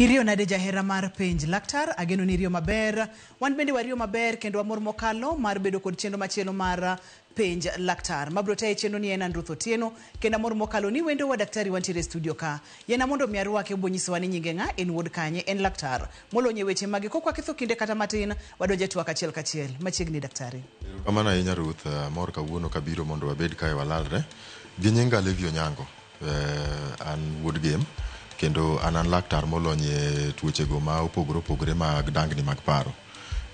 Iriyo nade jahera mar penj laktar, ageno ni iriyo maber. Wan bende wariyo maber kendo wamor mokalo mar bedo kod chenro machielo mar penj laktar. Mabro tayo chenro ni en Andruth Otieno kendo amor mokalo ni wendo wa daktari wantiere e studio ka. Yiena mondo mi arwake obo nyisowa ni nyinge ng'a, en wuod kanye, en laktar molony e weche mage. Kok waketho kinde kata matin, wadonjo e twak achiel kachiel. Machiegni daktari. Erokamano ahinya Ruth, amor kawuono kabiro mondo wabed kae walalre. Gi nyinga Levi Onyango, an wuod Gem, kendo an an laktar molony e tuochego ma opogore opogore mag dangni mag paro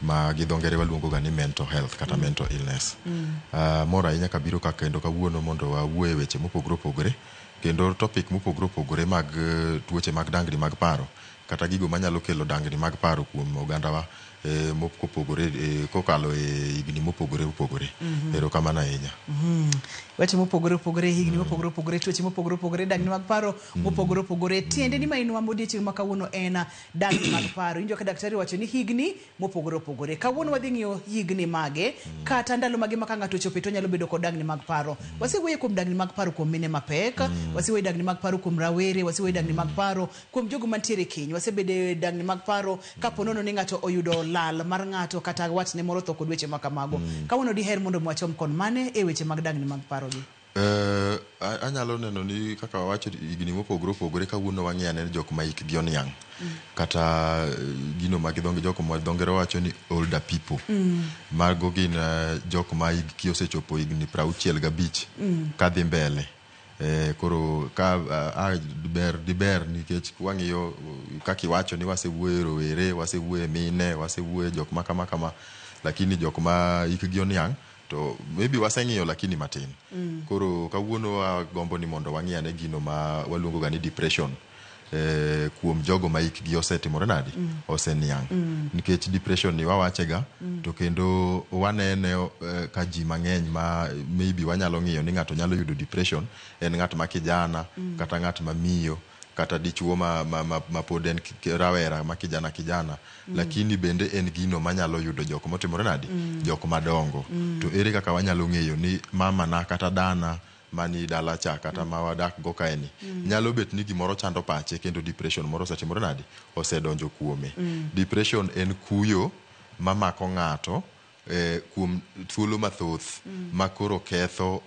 ma gi dho ngere waluongo ga ni mental health kata mental illness. Amor ahinya kabiro ka kendo kawuono mondo wawuo e weche mopogore opogore kendo topic mopogore opogore mag tuoche mag dangni mag paro kata gigo manyalo kelo dangni mag paro kuom ogandawa mopogore kokalo e higni mopogore opogore. Erokamano ahinya. Weche mopogore opogore, higni mopogore opogore, tuoche mopogore opogore, dangni mag paro mopogore opogore. Tiende ni mainwa modiochieng' ma kawuono en dangni mag paro. Iwinjo ka daktari wacho ni higni mopogore opogore. Kawuono wadhi ng'iyo higni mage kata ndalo mage ma ka ng'ato ochopo to onyalo bedo kod dangni mag paro. Wasewuoyo kuom dangni mag paro kuom mine mapek, wasewuoyo dangni mag paro kuom rawere, wasewuoyo dangni mag paro kuom jogo mantiere e keny, wasebedo e dangni mag paro kapo nono ni ng'ato oyudo lal mar ng'ato kata watne moro otho kod weche ma kamago. Kawuono diher mondo mi wachom kon mane e weche mag dangni mag paro gi? Anyalo neno ni kaka wawacho higni mopogore opogore kawuono wang'iyo ane jok ma hikgi oniang' kata gino ma gi jok ma dho ngere wacho ni older people. Mago gin jok ma hikgi osechopo higni 65 kadhi mbele. Koro ka ber diber nikech wang'iyo kaka iwacho ni wasewuoyo e rowere, wasewuoyo e mine, wasewuoyo e jok ma kama kama, lakini jok ma hikgi oniang' to maybe waseng'iyo lakini matin. Koro kawuono wagombo ni mondo wang'i ane gino ma waluongo ga ni depression kuom jogo ma hikgi osetimore nadi? Oseniang'. Nikech depression ni wawache ga to kendo wanene ka ji mang'eny ma maybe wanyalo ng'iyo ni ng'ato nyalo yudo depression en ng'at ma kijana kata ng'at ma miyo kata dichuo ma pod en rawera ma kijana kijana lakini bende en gino manyalo yudo jok motimore nadi? Jok madongo. To ere kaka wanyalo ng'eyo ni mama na kata dana mani dala cha kata ma wadak go kae ni nyalo bet ni gimoro chando pache kendo depression moro osetimore nadi? Osedonjo kuome. Depression en kuyo mamako ng'ato kuom thuolo mathoth ma koro ketho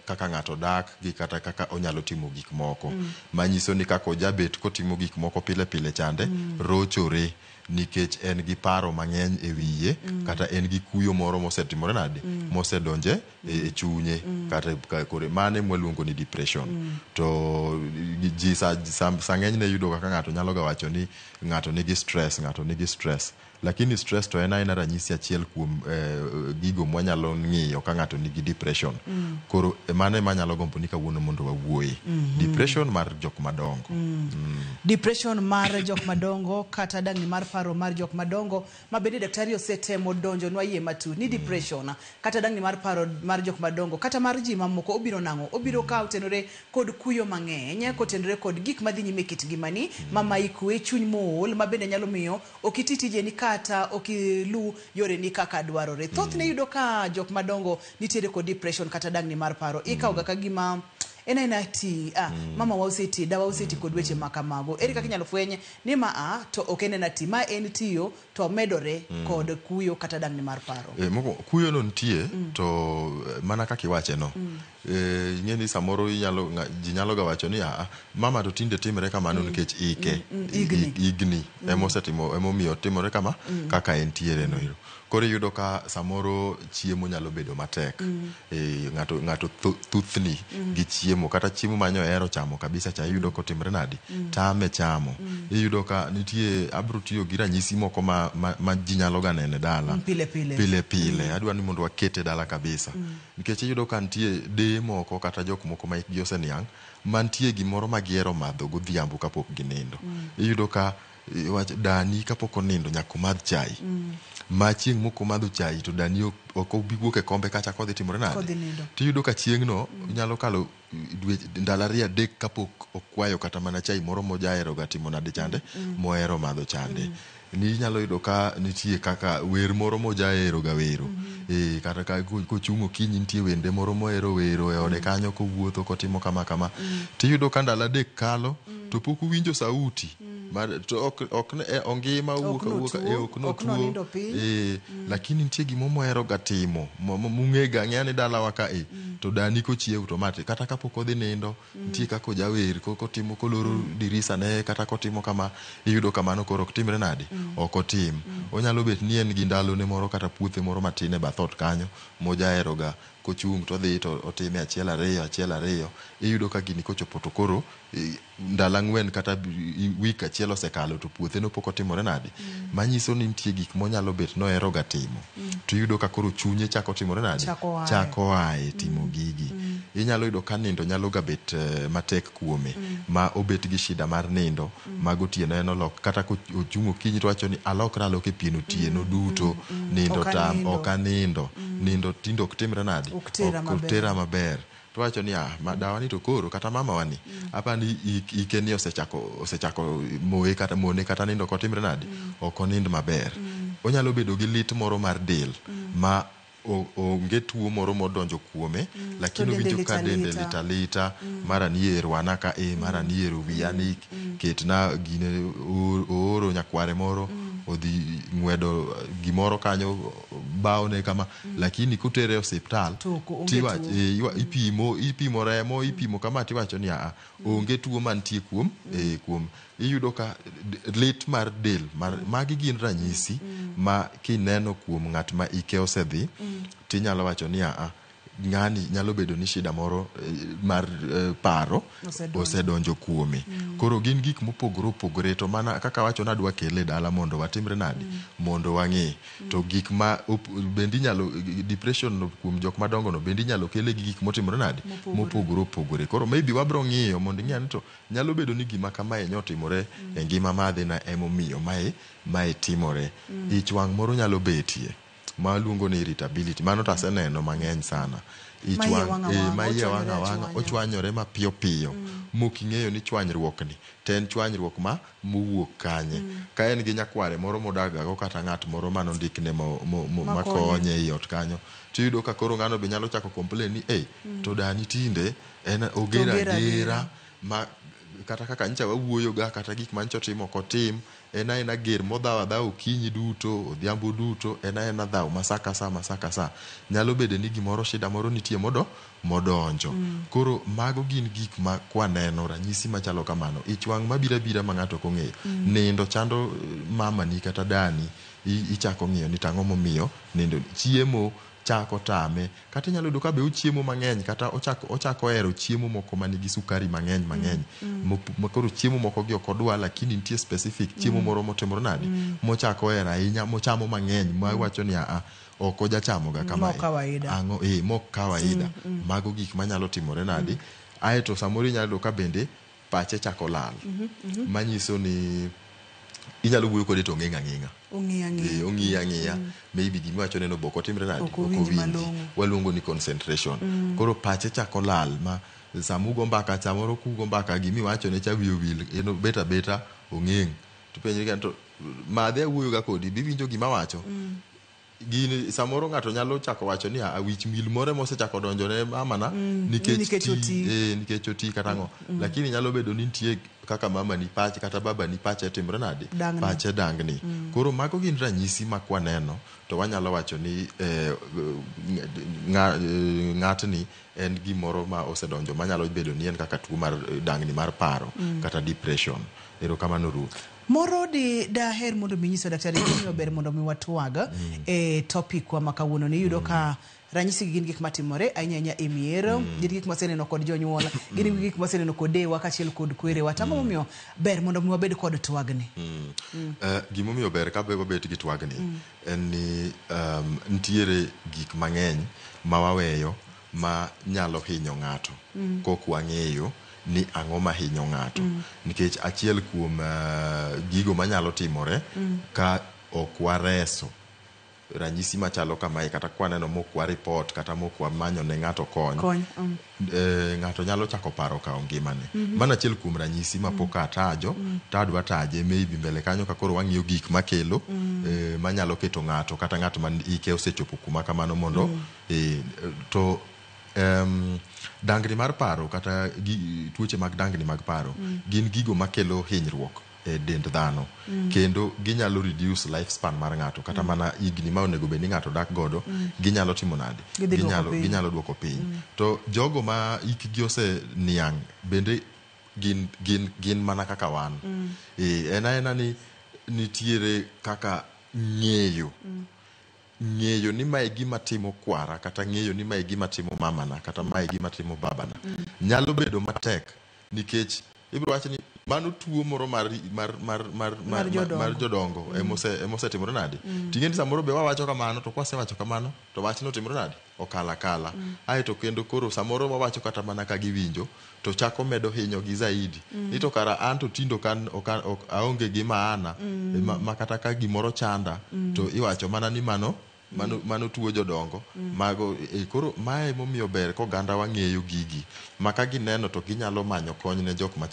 kaka ng'ato dak gi kata kaka onyalo timo gik moko. Manyiso ni kaka ojabet kotimo gik moko pile pile chande rochore nikech en gi paro mang'eny e wiye kata en gi kuyo moro mosetimore nadi? Mosedonje e chunye kata kore mano ema waluongo ni depression. To ji sa ng'enyne iyudo kaka ng'ato nyalo ga wacho ni ng'ato nigi stress, ng'ato nigi stress. Lakini stress to en aena ranyisi achiel kuom gigo mwanyalo ng'iyo ka ng'ato nigi depression. Koro mano ema anyalo gombo ni kawuono mondo wawuoye. Depression mar jok madongo. Depression mar jok madongo kata dangni mar paro mar jok madongo ma bende daktari osetemo donjonwa iye matut ni depression kata dangni mar paro mar jok madongo kata mar ji mamoko obiro nang'o? Obiro ka otenore kod kuyo mang'eny, kotenore kod gik madhi nyime e kit ngimani ma mayi kwe, chuny mool ma bende nyalo miyo ok iti tijeni kata ok ilu yoreni kaka dwarore. Thothne iyudo ka jok madongo nitiere kod depression kata dangni mar paro. Ikawo ga ka gima en aena ti, mama wa oseti, dawa oseti kod weche ma kamago. Ere kaka inyalo fweny ni ma a to ok en aena ti, ma en tiyo to medore kod kuyo kata dangni mar paro? Kuyo no nitie to mana kaka iwache no. Ing'e ni samoro inyalo ji nyalo ga wacho ni a mama to tinde timre kamano nikech ike higni emosetimo emomiyo timore kama kaka entiere no ero. Koro iyudo ka samoro chiemo nyalo bedo matek. Ng'ato thuthni gi chiemo kata chiemo mane ohero chamo kabisa cha iyudo kotimre nadi? Tame chamo. Iyudo ka nitie abro tiyo gi ranyisi moko ma ji nyalo ga neno e dala. Pile pile. Pile pile. Adwa ni mondo wakete dala kabisa. Nikech iyudo ka nitie deye moko kata jok moko ma hikgi oseniang' mantie gimoro ma gihero madho godhiambo kapok ginindo. Iyudo ka dani kapok onindo nyaka omadh chai. Ma chieng' mok omadho chai to dani ok obi wuok e kombe kacha kodhi timore nade? Tiyudo ka chieng' no nyalo kalo ndalo 2 3 kapok okwayo kata mana chai moro mojahero ga timo nade chande mohero madho chande. Ni inyalo yudo ka nitie kaka wer moro mojahero ga wero. Kata ka kochung' okinyi nitie wende moro mohero wero e ode kanyo kowuotho kotimo kama kama. Tiyudo ka ndalo 3 kalo to pok uwinjo sauti. Mar, to ok, ok ne, ongima owuok awuoka, ok notuo, lakini nitie gimo mohero ga timo mung'ega ang'eya ni dalawa ka to dani kochiew to mate kata kapok odhi nindo nitie kaka ojawer kotimo koloro dirisa ne kata kotimo kama iyudo kamano koro ok timre nade ok otim. Onyalo bet ni en gi ndalone moro kata puothe moro matin e bath ot kanyo mojaheroga kochung' to odhi to otime achiel ariyo achiel ariyo iyudo ka gini kochopo to koro ndalo ang'wen kata wik achiel osekalo to puothe no pok otimore nade manyiso ni nitie gik monyalo bet nohero ga timo to iyudo ka koro chunye chako timore nade chako aye timo gigi. Inyalo yudo ka nindo nyalo ga bet matek kuome ma obet gi shida mar nindo ma gotieno en olok kata kochung' okinyi to wacho ni alokra aloka e pien otieno duto nindo tam ok anindo nindo tinde ok timre nade ok tera maber to wacho ni dawani to koro kata mama wani apani ike ni osechako moye kata mone kata nindo ok otimre nade ok onind maber. Onyalo bedo gi lit moro mar del ma onge tuo moro modonjo kuome lakini owinjo ka dende lit alita mara ni ero ana ka mara ni ero wiya ni ketna gine ooro nyakware moro odhi ng'wedo gimoro kanyo bawne kama lakini kotere e osiptal ipimo remo ipimo kama tiwacho ni onge tuo mantie kuom kuom iyudo ka lit mar del mar magi gin ranyisi ma kineno kuom ng'at ma ike osedhi tinyalo wacho ni ng'ani nyalo bedo ni shida moro mar paro osedonjo kuome. Koro gin gik mopogore opogore to mana kaka wacho nadwa kele dala mondo watimre nade mondo wang'e to gik ma bende inyalo depression no kuom jok madongo no bende inyalo kele gi gik motimore nade mopogore opogore. Koro maybe wabro ng'iyo mondo ing'e ni to nyalo bedo ni gima kamae nyotimore e ngima madhina emomiyo mae timore. Ich wang' moro nyalo betie ma luongo ni irritability mano to aseneno mang'eny sana. Ich wang' ma iye wang' awang'a ochwanyore mapiyo piyo mok ing'eyo ni chwanyruok ni to en chwanyruok ma mowuok kanye. Ka en gi nyakware moro modak gago kata ng'at moro manondikne makonye ei ot kanyo tiyudo ka koro ng'ano be nyalo chako complain ni to dani tinde en oger agera ma kata kaka nyicha wawuoyo ga kata gik manyicha otimo ok otim en aena ger modhawo adhawa okinyi duto odhiambo duto en aena dhaw ma sa ka sa ma sa ka sa nyalo bedo ni gimoro shida moro nitie modonjo. Koro mago gin gik ma kwaneno ranyisi machalo kamano ich wang' mabiro abira ma ng'ato ok ong'eyo nindo chando mamani kata dani ichako ng'iyo ni tang'o momiyo nindo chiemo chako tame kata inyalo yudo ka be ochiemo mang'eny kata ochako hero chiemo moko manigi sukari mang'eny mang'eny ma koro chiemo moko gi ok odwa lakini nitie specific chiemo moro motimore nade mochako hero ahinya mochamo mang'eny ma iwacho ni ok ojachamo ga kamae ang'o mok kawaida. Mago gik manyalo timore nade. Aeto samoro inyalo yudo ka bende pache chako lal manyiso ni inyalo wuoyo kode to ong'eng' ang'eng'a ong'iyo ang'iya maybe gimiwacho neno be ok otimre nade ok owinji waluongo ni concentration. Koro pache chako lal ma sama ugo mbaka samoro kugo mbaka gimiwachone cha wiye owil en obet abeta ong'eng' to penjri ka to madhe awuoyo ga kodi biwinjo gima awacho gini samoro ng'ato nyalo chako wacho ni wich mil moro mosechako donjone mamana nikech oti nikech oti kata ang'o lakini nyalo bedo ni nitie kaka mamani pache kata babani pache timre nade pache dangni. Koro mago gin ranyisi ma kwaneno to wanyalo wacho ni ng'atni en gimoro ma osedonjo manyalo bedo ni en kaka tuo mar dangni mar paro kata depression. Erokamano Ruth. Moro di daher mondo mi nyiso daktari gimomiyo ber mondo mi watwag e topic wa ma kawuono ni iyudo ka ranyisi gin gik matimore ahinya ahinya e mier gin gik maseneno kod jonyuol gin gik maseneno kod dewa kaachiel kod kwerewa. To ang'o momiyo ber mondo mi wabed kod twagni? Gimomiyo ber ka wabet gi twagni en ni nitiere gik mang'eny ma waweyo ma nyalo hinyo ng'ato kok wang'eyo ni ang'o ma hinyo ng'ato. Nikech achiel kuom gigo manyalo timore ka ok wareso ranyisi machalo kamae kata kwaneno mok wa report kata mok wamanyo ne ng'ato kony ng'ato nyalo chako paro kawo ngimane. Mano achiel kuom ranyisi ma pok atajo to adwa taje maybe mbele kanyo ka koro wang'iyo gik makelo manyalo keto ng'ato kata ng'at ma ike osechopo kuma kamano mondo to dangni mar paro kata tuoche mag dangni mag paro gin gigo makelo hinyruok e dend dhano kendo ginyalo reduce lifespan mar ng'ato kata mana higni ma onego bed ni ng'ato dak godo ginyalo timo nade Gidhi duoko ginyalo piny. ginyalo duoko piny to jogo ma hikgi oseniang' bende gin, gin, gin mana kaka wan e, en aena ni nitiere kaka ng'eyo ng'eyo ni mae gima timo kwara kata ng'eyo ni mae gima timo mamana kata mae gima timo babana nyalo bedo matek nikech ibiro wacho ni mano tuo moro mar, mar, mar, mar, Mar jodongo. mar jodongo emose emosetimore nade ting'e ni samoro be wawacho kamano to kwasewacho kamano to wachno otimore nade okalo akala aeto kendo koro samoro wawacho kata mana ka giwinjo to chako medo hinyogi zaidi ni to kara an to tindo kan ok aonge gi maana ma, ma kata ka gimoro chanda to iwacho mana ni mano mano, mano tuo jodongo mago e, koro mae momiyo ber koganda wang'eyo gigi ma ka gineno to ginyalo manyo kony ne jok ma,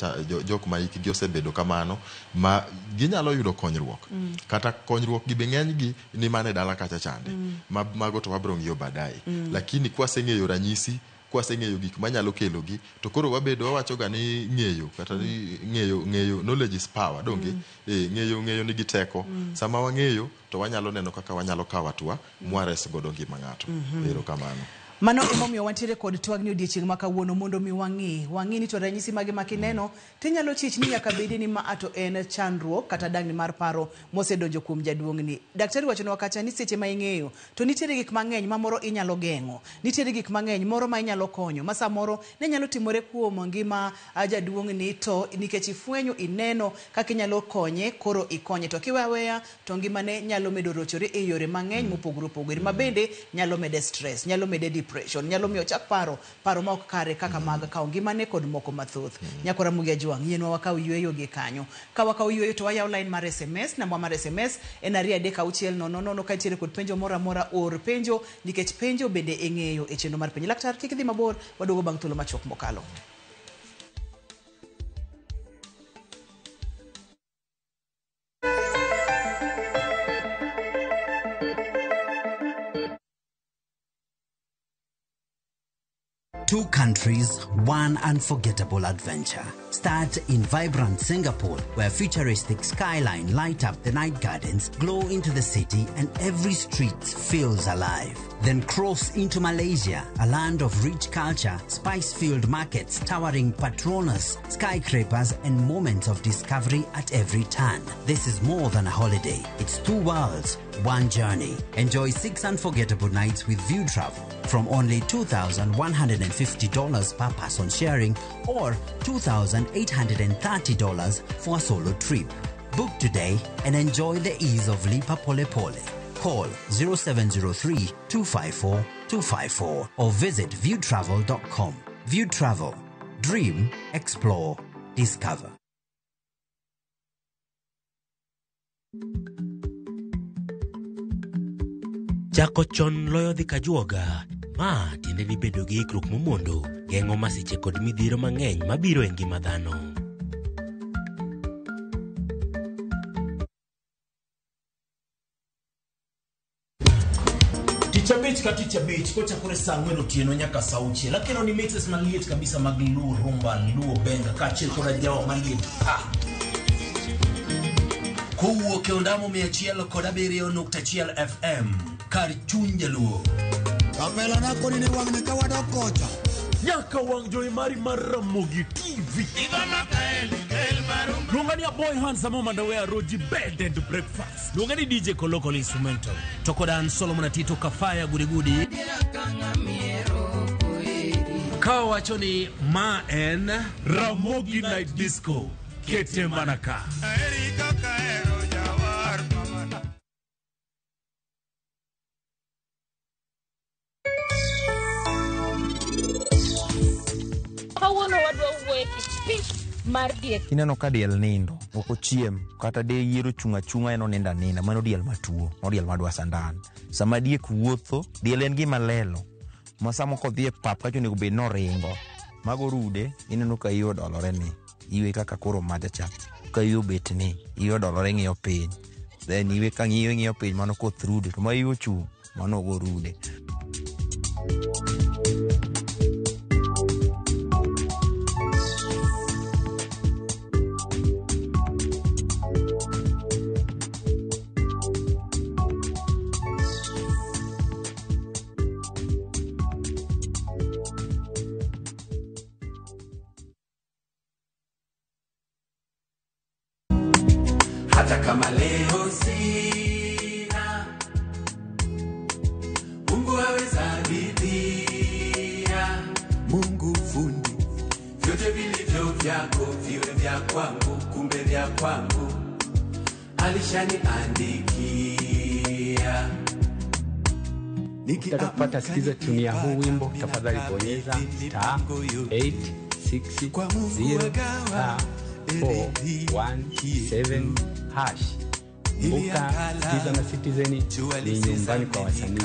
jok ma hikgi osebedo kamano ma ginyalo yudo konyruok kata konyruok gi be ng'enygi ni mana e dala kacha chande ma, mago to wabiro ng'iyo baadaye lakini kwaseng'eyo ranyisi kwaseng'eyo gik manyalo kelogi to koro wabedo wawacho ga ni ng'eyo kata ni ng'eyo ng'eyo knowledge is power donge e, ng'eyo ng'eyo nigi teko sama wang'eyo to wanyalo neno kaka wanyalo kawo hatua mwares godo ngima ng'ato erokamano Mano emomiyo wantiere kod twagni odiechieng' ma kawuono mondo mi wang'i wang'i ni to ranyisi mage ma kineno tinyalo chich ni nyaka bedi ni ma to en chandruok kata dangni mar paro mosedonjo kuom jaduong'ni. Daktari wachonwa kacha ni seche ma ing'eyo to nitiere gik mang'eny ma moro inyalo geng'o, nitiere gik mang'eny moro ma inyalo konyo ma samoro ne nyalo timore kuom ngima ah, jaduong'ni to nikech ifwenyo ineno kaka inyalo konye koro ikonye to kiwe aweya to ngimane nyalo medo rochore e yore mang'eny mopogore opogore ma bende nyalo mede stress, nyalo mede depression, nyalo miyo ochak paro paro ma ok kare kaka mag kawo ngimane kod moko mathoth. Nyakora Mugia Jwang' yienwa wakaw yueyo gi kanyo. Ka wakaw yueyo to wayawo line mar SMS, namba mar SMS en 23600 ka nitiere kod penjo moro amora or penjo nikech penjo bende ing'eyo e chenro mar penjo. Laktar kik idhi mabor, waduogo bang' thuolo machuok mokalo. Two countries, one unforgettable adventure. Start in vibrant Singapore, where futuristic skyline light up the night gardens, glow into the city, and every street feels alive. Then cross into Malaysia, a land of rich culture, spice-filled markets, towering Petronas, skyscrapers, and moments of discovery at every turn. This is more than a holiday. It's two worlds, one journey. Enjoy 6 unforgettable nights with View Travel from only $2,150 per person sharing or $2,830 for a solo trip. Book today and enjoy the ease of Lipa Pole Pole. Call 0703 254 254 or visit viewtravel.com. View Travel. Dream, explore, discover. Chako chon loyo dhi kajuoga. Ma tiende ni bedo gi ikruok momondo geng'o masiche kod midhiero mang'eny mabiro e ngima dhano. Tich abich ka tich abich kochakore saa ang'wen otieno nyaka saa auchiel akelo ni mixes maliet kabisa mag Luo Rumba, Luo Benga kaachiel koda jawa maliet pa kowuok e ondamo 107.1 FM kar chuny jaluo. Kapela na koni ni wang'ni ka wadok kocha. Nyaka wang' jowi mari mar Ramogi TV. Luonga ni Aboy Handsome Mandawe Roji Bed and Breakfast. Luonga ni DJ Koloko Instrumental. To koda an Solomon Atito Kafaya Gudi Gudi. Ka wacho ni ma en Ramogi Night Disco. Kete mana ka. Kawuono wadwa wuoyo e kit pith mar diek. Ineno ka diel nindo, ok ochiem, kata de yiero chung' achung'a en onindo aninda, mano diel matuo, mano diel madwa sandan. Sama diek wuotho, diel en gima lelo, ma sama kodhi e pap kacha onego bed noringo. Mago rude, ineno ka iye odolore ni, iwe kaka koro macha cha, ka iye obet ni, iye odolore ng'iyo piny. Then iwe ka ng'iyo ng'iyo piny, mano koth rude, to ma iye ochung', mano ogo rude. Hata kama leo sina, Mungu aweza ridhia. Mungu fundi, vyote vilivyo vyako viwe vya kwangu, kumbe vya kwangu alishaniandikia. Ukitaka kupata sikiza tuni ya huu wimbo, tafadhali bonyeza star 860 star 417 hash. Kumbuka, Sikiza na Citizen ni nyumbani kwa wasanii.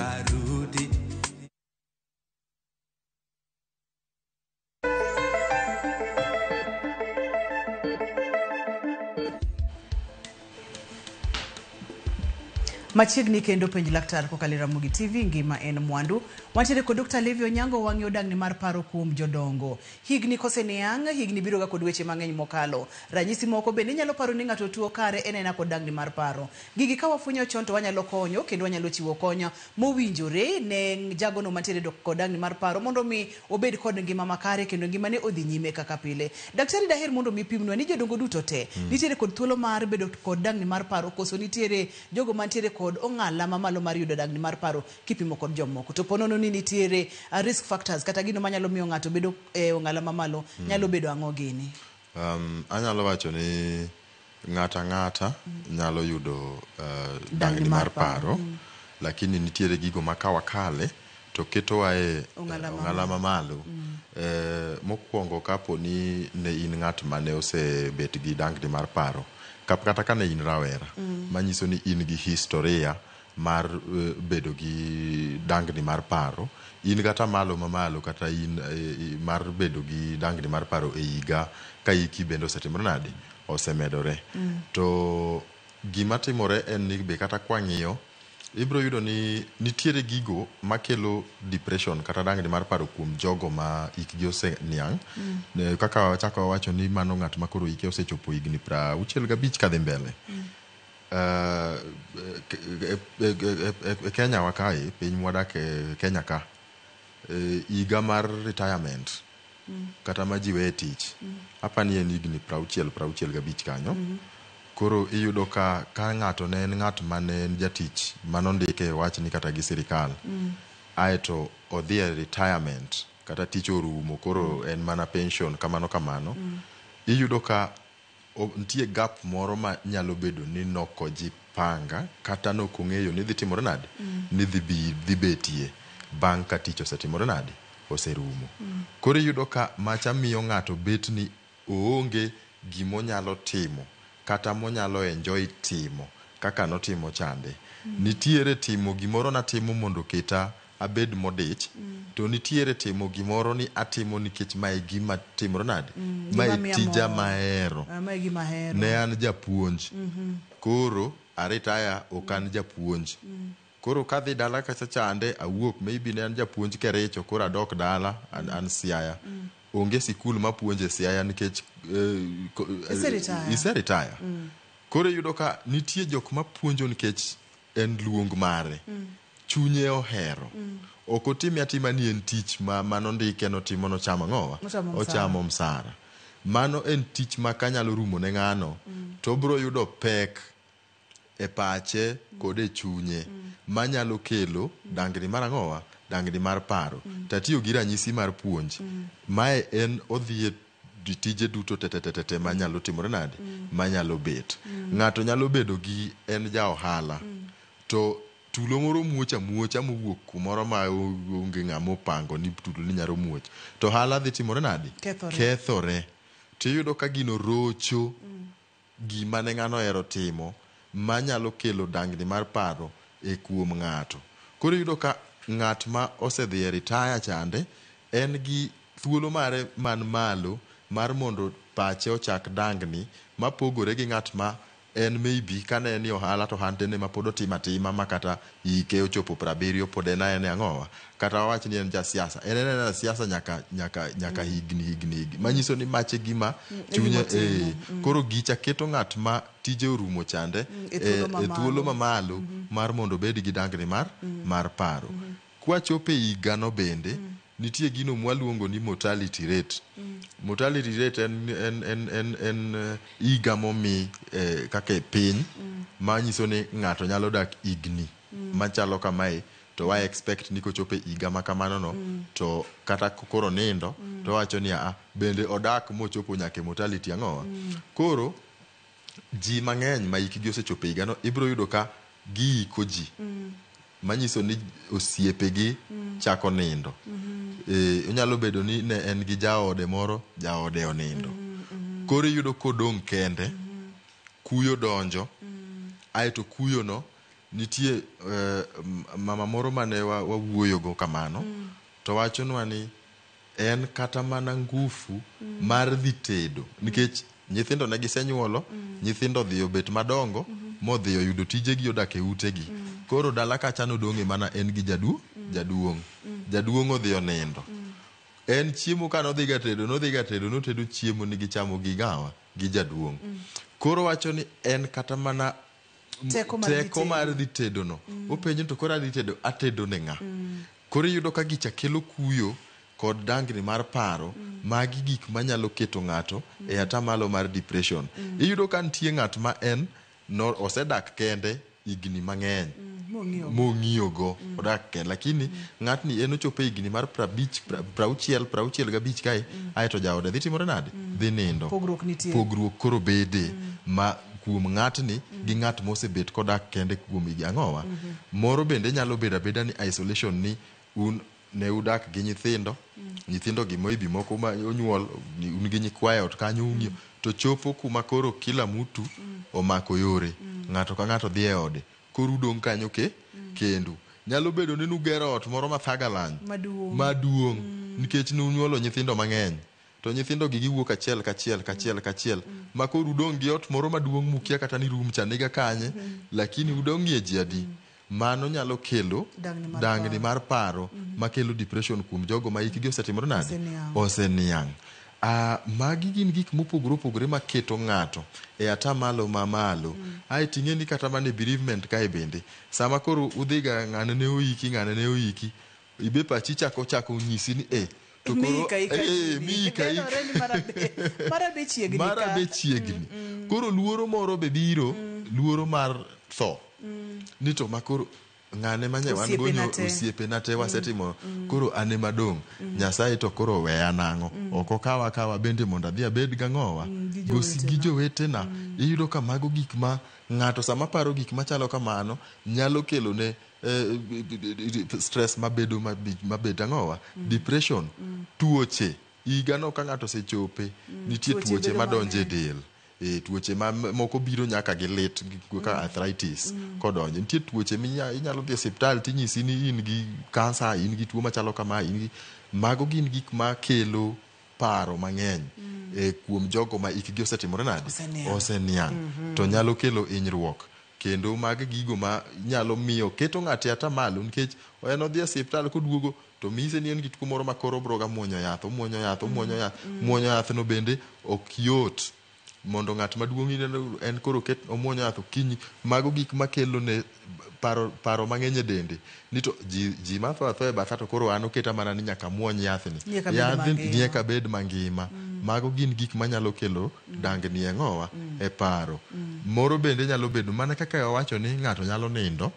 Machiegni kendo penj laktar kokalo e Ramogi TV ngima en mwandu. Wantiere kod Dr. Levi Onyango wang'iyo dangni mar paro kuom jodongo. Higni koseniang', higni biro ga kod weche mang'eny mokalo. Ranyisi moko bende inyalo paro ni ng'ato tuo kare en aena kod dangni mar paro. Gigi ka wafwenyo chon to wanyalo konyo kendo wanyalo chiwo konyo mowinjore ne jagono mantiere kod dangni mar paro mondo mi obed kod ngima makare kendo ngimane odhi nyime kaka pile. Daktari daher mondo mi pimnwa ni jodongo duto te nitiere kod thuolo mar bedo kod dangni mar paro koso nitiere jogo mantiere kod ong'ala mamalo mar yudo dangni mar paro kipimo kod jomoko. To ponono ni nitiere risk factors kata gino manyalo miyo ng'ato bedo e ong'ala mamalo nyalo bedo ang'o gini? Anyalo wacho ni ng'ata ng'ata nyalo yudo dangni mar paro, lakini nitiere gigo ma ka wakale to ketowa e ong'ala mamalo. Mokwongo kapo ni ne in ng'at mane osebet gi dangni mar paro kata ka ne in rawera, manyiso ni in gi historia mar bedo gi dangni mar paro, in kata malo mamalo kata in mar bedo gi dangni mar paro e higa ka hiki bende osetimore nade, osemedore. To gima timore en ni be kata kwang'iyo ibiro yudo ni nitiere gigo makelo depression kata dangni mar paro kuom jogo ma hikgi oseniang'. Kaka wachako wawacho ni mano ng'at ma koro hike osechopo higni 65 kadhi mbele. E Kenya wa kae, piny mwadake Kenya ka, higa mar retirement kata ma ji weye tich, apani en higni 60 65 kanyo. Koro iyudo ka ng'ato ne en ng'at mane en jatich manondike wachni kata gi sirikal, aeto odhi e retirement kata tich orumo koro en mana pension kamano kamano. Iyudo ka nitie gap moro ma nyalo bedo ni nokojipanga kata nokong'eyo ni dhi timore nade, ni dhi betie bang' ka tich osetimore nade, oserumo. Koro iyudo ka macha miyo ng'ato bet ni oonge gimonyalo timo kata monyalo enjoy timo kaka notimo chande. Nitiere timo gimoro natimo mondo keta abed modich, to nitiere timo gimoro ni atimo nikech mae gima timore nade, mae tija mahero. Ne an japuonj, koro aretire ok an japuonj. Koro kadhi dala kacha chande awuok, maybe ne an japuonj Kericho, koro adok dala an Siaya. Onge sikul mapuonje Siaya nikech iseretire. Koro iyudo ka nitie jok mapuonjo nikech en luong mare, chunye ohero. Ok otime atima ni en tich ma manondike notimo nochamo ang'owa, ochamo msara. Mano en tich ma kanyalo rumo ne ng'ano, to obiro yudo pek e pache kod e chunye manyalo kelo dangni mar ang'owa, dangni mar paro. Tatiyo gi ranyisi mar puonj, mae en odhi e tije duto te manyalo timore nade, manyalo bet. Ng'ato nyalo bedo gi en ja ohala, to tulo moro muoch amuocha mowuok kumoro ma onge ng'ama opango ni tulo ni nyalo muoch, to ohala dhi timore nade, kethore. Tiyudo ka gino rocho gima ne ng'ano ohero timo manyalo kelo dangni mar paro e kuom ng'ato. Koro iyudo ka ng'at ma osedhi e retire chande en gi thuolo mare man malo mar mondo pache ochak dangni mapogore gi ng'at ma en maybe kane en e ohala to ohande ma pod otimo atima ma kata hike ochopo 70 pod en aena ang'owa. Kata wawach ni en jasiasa, en en siasa nyaka higni manyiso ni mache gima chunye. Koro gicha keto ng'at ma tije orumo chande e thuolo mamalo mar mondo obed gi dangni mar paro. Kwachopo e higano bende Nitie gino mwaluongo ni mortality rate. Mortality rate en higa momi kaka e piny manyiso ni ng'ato nyalo dak higni machalo kamae, to wa expect ni kochopo e higa ma kamano no, to kata koro nindo, to wacho ni aa bende odak mochopo nyaka e mortality ang'owa. Koro ji mang'eny ma hikgi osechopo e higano, ibiro yudo ka giiko ji, manyiso ni osiepegi chako nindo. Onyalo bedo ni ne en gi jaode moro, jaode onindo, koro iyudo kodong' kende, kuyo donjo. Aeto kuyono nitie mama moro mane wawuoyogo kamano, to wachonwa ni en kata mana ngufu mar dhi tedo, nikech nyithindo ne gisenyuolo, nyithindo odhi obet madongo, modhi oyudo tijegi, odak e utegi. Koro dala kacha nodong'e mana en gi jaduong'. Jaduong' odhi onindo. En chiemo ka nodhiga tedo, nodhiga tedo, notedo chiemo ni gichamo gi gawa gi jaduong'. Koro wacho ni en kata mana teko mar dhi teko tedo. Mar dhi tedo no, openjo ni to koro adhi tedo, atedo ne ng'a? Koro iyudo ka gicha kelo kuyo kod dangni mar paro. Magi gik manyalo keto ng'ato e atamalo mar depression. Iyudo ka nitie ng'at ma en no, osedak kende higni mang'eny mong'iyo mong'iyogo, odak kende, lakini ng'atni en ochopo e higni mar 50, 60, 65 kae, aeto jaode dhi timore nade? Dhi nindo. Pogruok nitie. Pogruok koro bede ma kuom ng'atni gi ng'at mosebet kodak kende kuom higni ang'owa. Moro bende nyalo bedo abeda ni isolation, ni un ne udak gi nyithindo, nyithindo gi maybe moko ma onyuol, un gi nyikwayo e ot kanyo ung'iyo, to chopo kuma koro kila mtu omako yore, ng'ato ka ng'ato dhi e ode, koro udong' kanyo ke kendu. Nyalo bedo ni nugero ot moro mathagalany maduong', maduong', nikech nunyuolo nyithindo mang'eny, to nyithindo gi giwuok achiel kachiel kachiel kachiel, ma koro udong' gi ot moro maduong' mukia kata ni room cha niga kanye, lakini udong'ie ji adi. Mano nyalo kelo dangni mar dangni paro. Mar paro makelo depression kuom jogo ma hikgi osetimore nade? Oseniang'. Oseniang'. Magi gin gik mopogore opogore maketo ng'ato e atamalo mamalo. Aeto ing'e ni kata mana e bereavement kae bende, sama koro udhiga, ng'ane ne oiki, ng'ane ne oiki, ibe pachi chako nyisi ni e to koro miika ika chiegni. miika ika Nenore ni mara be chiegni mara ka. Be chiegni. Koro luoro moro be biro, luoro mar tho, ni to makoro ng'ane manye wan go osiepena te. Osiepena te wasetimo, koro an ema dong', Nyasaye to koro weya nang'o? Ok okawa akawa bende mondo adhi abed gang'owa gi gi jowetena. Iyudo ka mago gik ma ng'ato sama paro gik machalo kamano nyalo kelo ne stress mabedo mabed ang'owa, depression, tuoche. Higano ka ng'ato osechope, nitie tuoche tuoche bedo madonjo e mang'eny. del. Tuoche ma moko biro nyaka gi lit kaka arthritis kodonjo. Nitie tuoche inyalo dhi e osiptal tinyisi ni in gi kansa, in gi tuo machalo kama, in gi mago. Gin gik makelo paro mang'eny kuom jogo ma hikgi osetimore nade? Oseniang'. Oseniang'. To nyalo kelo hinyruok kendo mag gigo ma nyalo miyo keto ng'ato e atamalo, nikech en odhi e osiptal, koduogo to mise ni en gi tuo moro ma koro obro ga muonyo yath, omuonyo yath, omuonyo yath. Muonyo yath no bende ok yot mondo ng'at maduong' ineno en koro ket omuonyo yath okinyi. Mago gik makelo ne paro mang'eny e dende, ni to ji matho atho e batha, to koro an oketa mana ni nyaka muony yathni. Ni eka bed Yadhni mangima. ni eka bed mangima. Mago gin gik manyalo kelo dangni e ng'owa e paro. Moro bende nyalo bedo mana kaka wawacho ni ng'ato nyalo nindo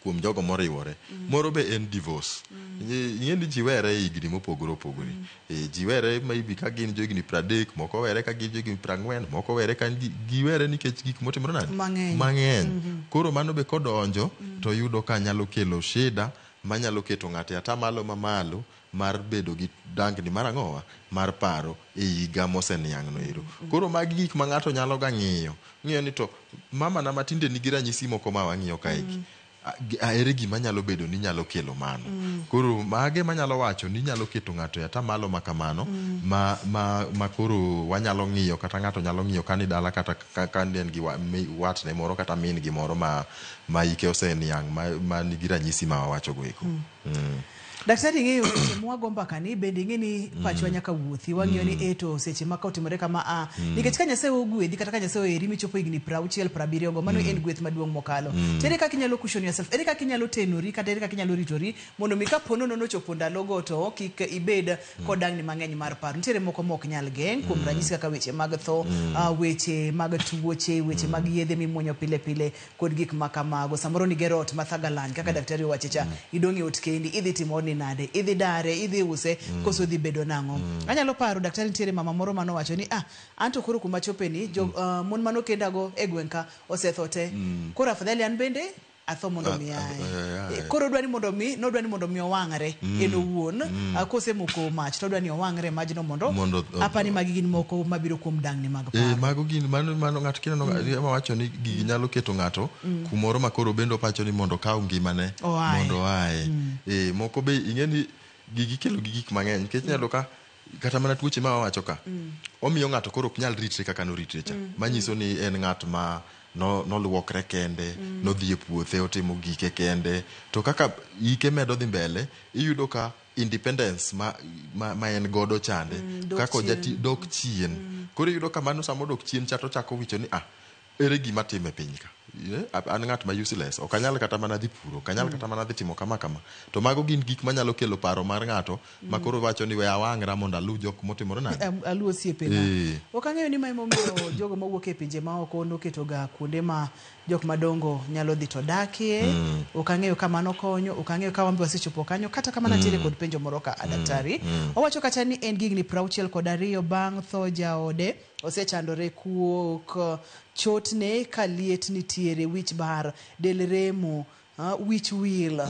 kuom jogo moriwore. Moro be en divorce. Ing'e ni ji were e higni mopogore opogore. Ji were maybe ka gin johigni 30, moko were ka gin johigni 40, moko were ka giwere nikech gik motimore nade? Mang'eny. Mang'eny. Koro mano be kodonjo to yudo ka nyalo kelo shida manyalo keto ng'ato e atamalo mamalo mar bedo gi dangni mar ang'owa mar paro e higa moseniang' no ero. Koro magi gik ma ng'ato nyalo ga ng'iyo ng'iyo ni to mama na matinde nigi ranyisi moko ma wang'iyo kaeki. Ere gima nyalo bedo ni nyalo kelo mano? Koro mage manyalo wacho ni nyalo keto ng'ato e atamalo ma kamano, ma koro wanyalo ng'iyo, kata ng'ato nyalo ng'iyo ka ni dala, kata ka en gi watne moro kata min gi moro ma hike oseniang' ma nigi ranyisi ma wawacho go eko. Daktari ing'eyo seche mwago mbaka ni bende ing'e ni pachwa nyaka wuothi wang'iyo ni e to seche ma ka otimore kama a nikech ka Nyasaye ogwedhi kata ka Nyasaye oheri michopo higni 60 70 go mano en gweth maduong' mokalo. To ere kaka inyalo cushion yourself, ere kaka inyalo tenori kata ere kaka inyalo ritori mondo mi kapo nono nochopo ndalogo to kik ibed kod dangni mang'eny mar paro. Nitiere moko mok nyal geng' kuom ranyisi kaka weche mag tho, weche mag tuoche, weche mag yedhe mimuonyo pile pile kod gik ma kamago. Samoro nigero ot ma thagalany kaka daktari owacho cha, idong' e ot kendi, idhi timo odni nade, idhi dare, idhi use, koso dhi bedo nang'o. Anyalo paro daktari nitiere mama moro manowacho ni ah, anto koro kuma chope ni, jo, mon manokendago e gweng' ka osetho te. Koro afadhali an bende atho mondo mi ae. Koro odwa ni mondo mi, nodwa ni mondo mi owang're en owuon, kosemoko mach to odwa ni owang're majno mondo, apani magi gin moko mabiro kuom dangni mag paro. Mago gin mano mano ng'ato kineno ema wacho ni gigi nyalo keto ng'ato kumoro ma koro bende opacho ni mondo okaw ngimane mondo oaye. Moko be ing'e ni gigi kelo gi gik mang'eny nikech inyalo ka kata mana tuoche ma wawacho ka omiyo ng'ato koro ok nyal ritre kaka noritre cha. Manyiso ni en ng'at ma noluokre kende, nodhi e puothe otimo gike kende. To kaka hike medo dhi mbele, iyudo ka independence ma en godo chande, kaka ojati dok chien. Koro iyudo ka mano sama odok chien cha to ochako wicho ni ah, ere gima time piny ka. An ng'at ma useless, ok anyal kata mana dhi puro, ok anyal kata mana dhi timo kama kama. To mago gin gik manyalo kelo paro mar ng'ato ma koro wacho ni we awang'ra mondo aluw jok motimore nade. Aluw osiepena. Ok ang'eyo ni ma emomiyo jogo mawuok e pinje maoko noketoga kuonde ma jok madongo nyalo dhi to dakie. Ok ang'eyo ka mano konyo, ok ang'eyo ka wan be wasechopo kanyo. Kata kamano nitiere kod penjo moro ka daktari. Owacho kacha ni en gi higni 62 bang' tho jaode, osechandore kuok, chotne ka liet nitiere, wich bar, del remo, wich wil.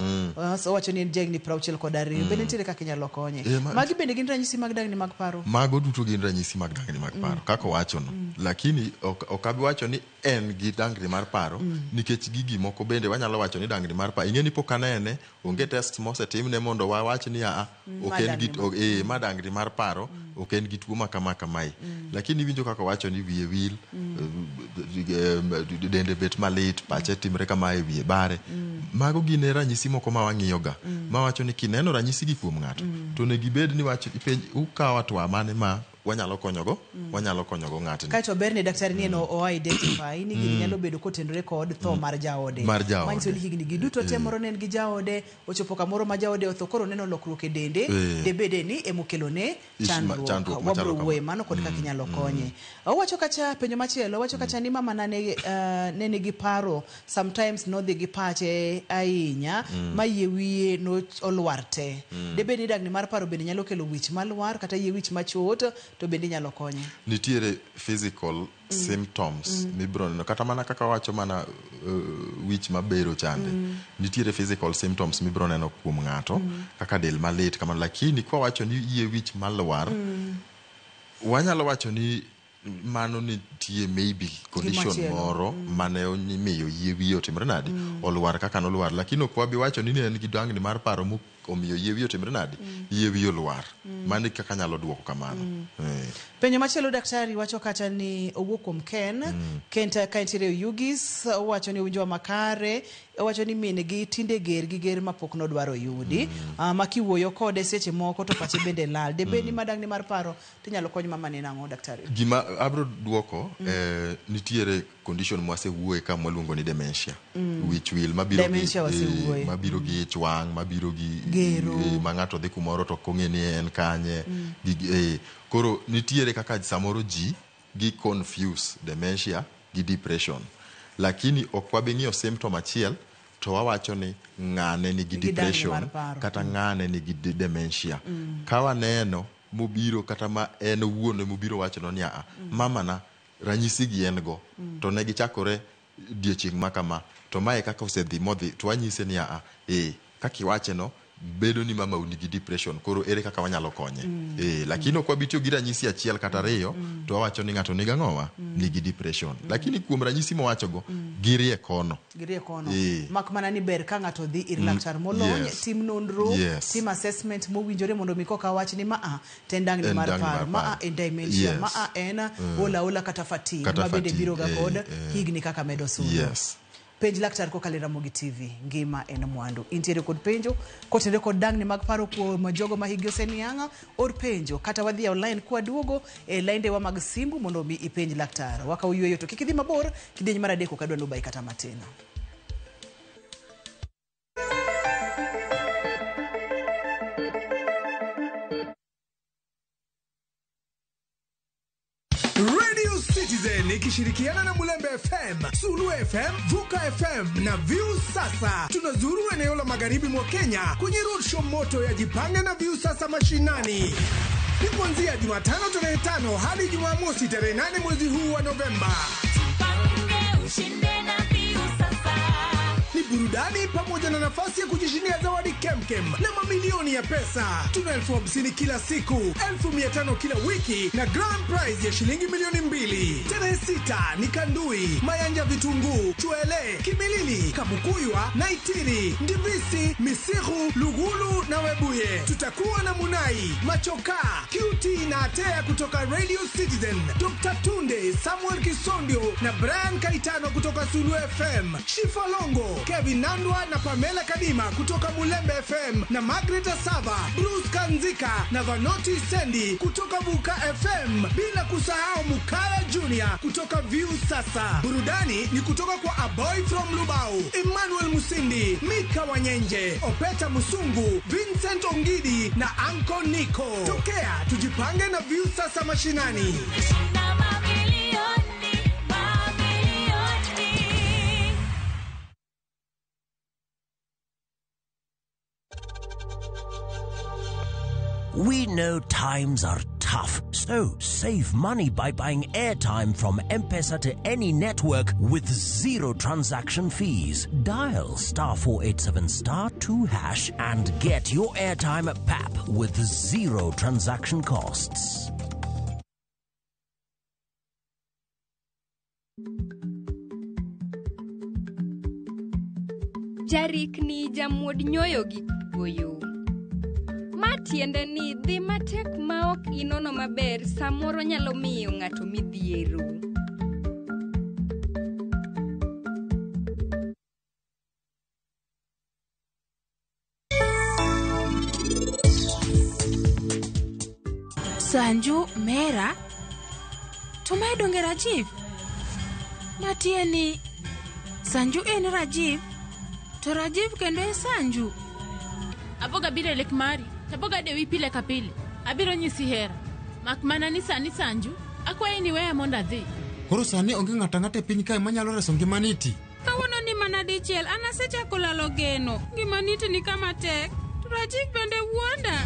So owacho ni en ja higni 62. Bende nitiere kaka inyalo konye. Magi bende gin ranyisi mag dangni mag paro? Mago duto gin ranyisi mag dangni mag paro, kaka owachono. Lakini ok abi wacho ni en gi dangni mar paro, nikech gigi moko bende wanyalo wacho ni dangni mar paro. Ing'e ni pok anene, onge test mosetimne mondo wawach ni aa, ok en gi ma dangni mar paro, ok en gi tuo ma kama kamae. Lakini iwinjo kaka owacho ni wiye wil, dende bet malit, pache timre kamae, wiye bare. Mago gin ranyisi moko ma wang'iyo ga, mawacho ni kineno ranyisi gi kuom ng'ato, to onego ibed ni wach ipenj ukawo atwa mane ma wanyalo konyogo, wanyalo konyogo ng'atni. Kaeto ber ni daktari ni en o identify ni gini nyalo bedo kotenore kod tho mar jaode. Mar jaode. Manyiso ni higni gi duto te moro ne en gi jaode, ochopo kamoro ma jaode otho, koro neno lokruok e dende, debede ni emokelone chandruok. Wabro wuoye mano kod kaka inyalo konye. Owacho kacha penjo machielo, owacho kacha ni mama ne nigi paro, sometimes nodhi gi pache ahinya, ma yie wiye no olwar te. Debed ni dangni mar paro bende nyalo kelo wich malwar kata yie wich machot, to bende inyalo konye. Nitiere physical symptoms mibiro neno, kata mana kaka wacho mana wich mabero chande. Nitiere physical symptoms mibiro neno kuom ng'ato, kaka del malit kamano, lakini kwa wacho ni yie wich malwar, wanyalo wacho ni mano nitie maybe condition moro mane omiyo yie wiye otimore nade, olwar kaka nolwar, lakini ok wabi wacho ni ne en gi dangni mar paro omiyo yie wiye otimore nade, yie wiye olwar. Mano kaka nyalo duoko kamano. Penjo machielo daktari wacho kacha ni owuok kuom Ken, Ken ka entiere Oyugis, owacho ni owinjowa makare, owacho ni min gi tinde ger gi ger mapok nodwaro yudi, ma kiwuoyo kode seche moko to pache bende lal. Debed ni madangni mar paro tinyalo kony mama ni nang'o daktari? Gima abro duoko, nitiere condition mwasewuoye ka mwaluongo ni dementia. Wich wil mabiro gi mabiro gi ich wang', mabiro gi gero, ma ng'ato dhi kumoro to ok ong'e ni en kanye. Koro nitiere kaka samoro ji gi confuse dementia gi depression. Lakini ok wabi ng'iyo symptom achiel to wawacho ni ng'ane nigi depression kata ng'ane nigi dementia. Ka waneno mobiro kata ma en owuon mobiro wacho ni a mama na ranyisi gi en go, to ne gichakore odiechieng' ma kama, to mae kaka osedhi modhi, to wanyise ni a kaka iwache no bedo ni mama nigi depression, koro ere kaka wanyalo konye. Lakini ok wabi tiyo gi ranyisi achiel kata ariyo, to wawacho ni ng'ato nigi ang'owa, nigi depression. Lakini kuom ranyisi mowachogo, girie kono. Girie kono. Mak mana ni ber ka ng'ato dhi ir laktar molony, tim nonro, tim assessment mowinjore mondo mi koka wach ni maa to en dangni mar paro, maa en dementia, maa en ola ola kata fatigue, ma bende biro ga kod higni kaka medo sudo. Penj laktar kokalo e Ramogi TV. Ngima en mwandu. Intiere kod penjo kotenore kod dangni mag paro kuom jogo ma hikgi oseniang', or penjo kata wadhi e online kwaduogo e laindewa mag simbu mondo mi ipenj laktar. Wakaw yueyo to kik idhi mabor, kidieny mar adek ok adwa nubai kata matin. Radio Citizen ikishirikiana na Mulembe FM, Sulu FM, Vuka FM na View Sasa. Tunazuru eneo la magharibi mwa Kenya kwenye roadshow moto ya Jipange na View Sasa mashinani. Ni kuanzia Jumatano tarehe 5 hadi Jumamosi tarehe 8 mwezi huu wa Novemba. Ni burudani pamoja na nafasi ya kujishindia zawadi kemkem na mamilioni ya pesa. Tuna 50,000 kila siku, 500,000 kila wiki na grand prize ya shilingi 2,000,000. Tarehe 6 ni Kandui, Mayanja Vitunguu, Chwele, Kimilili, Kabukuywa, Naitiri, Ndivisi, Misihu, Lugulu na Webuye. Tutakuwa na Munai, Machoka, QT na Atea kutoka Radio Citizen, Dr. Tunde, Samuel Kisondio na Brian Kaitano kutoka Sulu FM, Shifa Longo, Kevin Nandwa na Pamela Kadima kutoka Mulembe FM na Margaret Asava, Bruce Kanzika na Vanoti Sendi kutoka Vuka FM, bila kusahau Mukaya Junior kutoka View Sasa. Burudani ni kutoka kwa A Boy from Lubao, Emmanuel Musindi, Mika Wanyenje, Opeta Musungu, Vincent Ongidi na Anko Nico. Tokea tujipange na View Sasa mashinani. We know times are tough, so save money by buying airtime from M-Pesa to any network with zero transaction fees. Dial *487*2# and get your airtime at PAP with zero transaction costs. Jarikni jamuod nyoyo gi kuoyo. Ma tiende ni dhi matek ma ok inono maber samoro nyalo miyo ng'ato midhiero. Sanju Mera, to mae donge Rajiv? Matieni Sanju en Rajiv, to Rajiv kendo e Sanju. Aboga biro e lek mari, taboga dewi pile ka pile. Abiro nyisi hera. Mak mana ni sani Sanju, akwayi ni weya mondo adhi. Koro sani onge ng'ato ang'ata e piny kae manyalo reso ngimani ti. Kawuono ni mana dichiel, an asechako lalo geno. Ngimani ti ni kama tek, to Rajiv bende wuonda.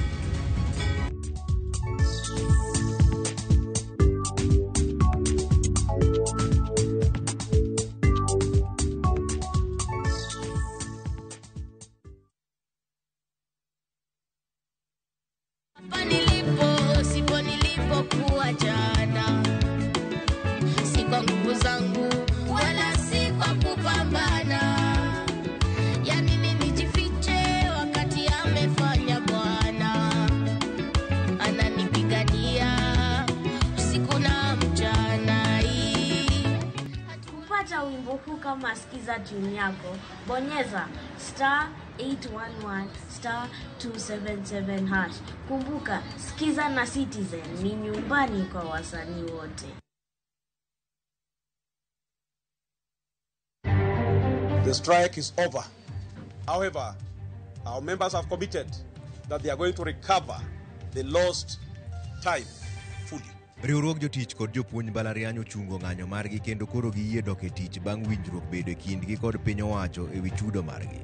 Kama sikiza tune yako, bonyeza *811*277#. Kumbuka, sikiza na Citizen ni nyumbani kwa wasanii wote. The strike is over. However, our members have committed that they are going to recover the lost time fully. Riwruog jotich kod jopuonj mbalariany ochungo ng'anyo margi kendo koro giyie dok e tich bang' winjruok bedo e kindgi kod piny owacho ewi chudo margi.